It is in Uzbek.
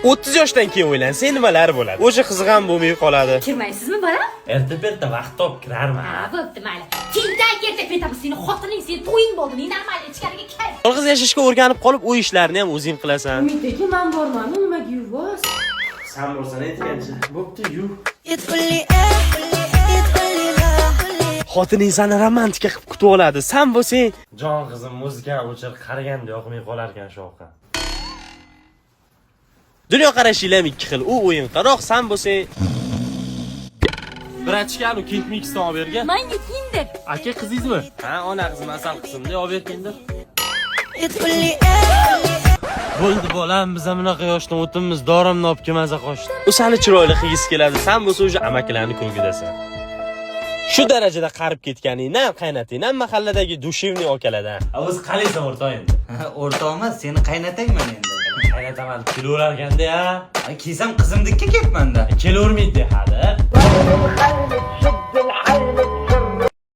30 yoshdan keyin uylansang nimalar bo'ladi? O'sha qiziq ham bo'lmay qoladi. Kirmaysizmi, bolam? Erta perta vaqt topib kirarman. Ha, bo'pti, mayli. Tentak erta ketamiz, seni xotining, seni to'ying bo'ldi, нормально ichkariga kir. Yolg'iz yashashga o'rganib qolib, uy ishlarini ham o'zing qilasan. Umid aka, man bormanu, nimaga yuvvoz? San bo'lsan aytgancha. Bo'pti, yuv. Xotining seni romantika qilib kutib oladi. San bo'lsang, jon qizim, muzikani o'chir, qaraganda yoqmay qolarkan shovqin. Dunyoqarashinglar ham ikki xil. U o'yinqaroq, san bo'lsang. Братишка, nu King Mixdan olib bergan. Manga Kinder. Aka, qizingizmi? Ha, ona qizim, asal qizimda olib ber Kinder. Bo'ldi, bolam, biz ham bunaqa yoshdan o'tibmiz, dorimni olib kelmasa qochdi. U seni chiroyli qilgisi keladi, san bo'lsa o'sha amakilarni ko'ngidasan. Shu darajada qarib ketganingdan qaynatingdan mahalladagi душевный akalardan. O'zi qalaysan, o'rtoq, endi? O'rtoq emas, seni qaynatangman endi. Qaynataman, kelaverarkanda ya. Ay, kelsam qizimnikka kelibmanda. Kelavermaydi.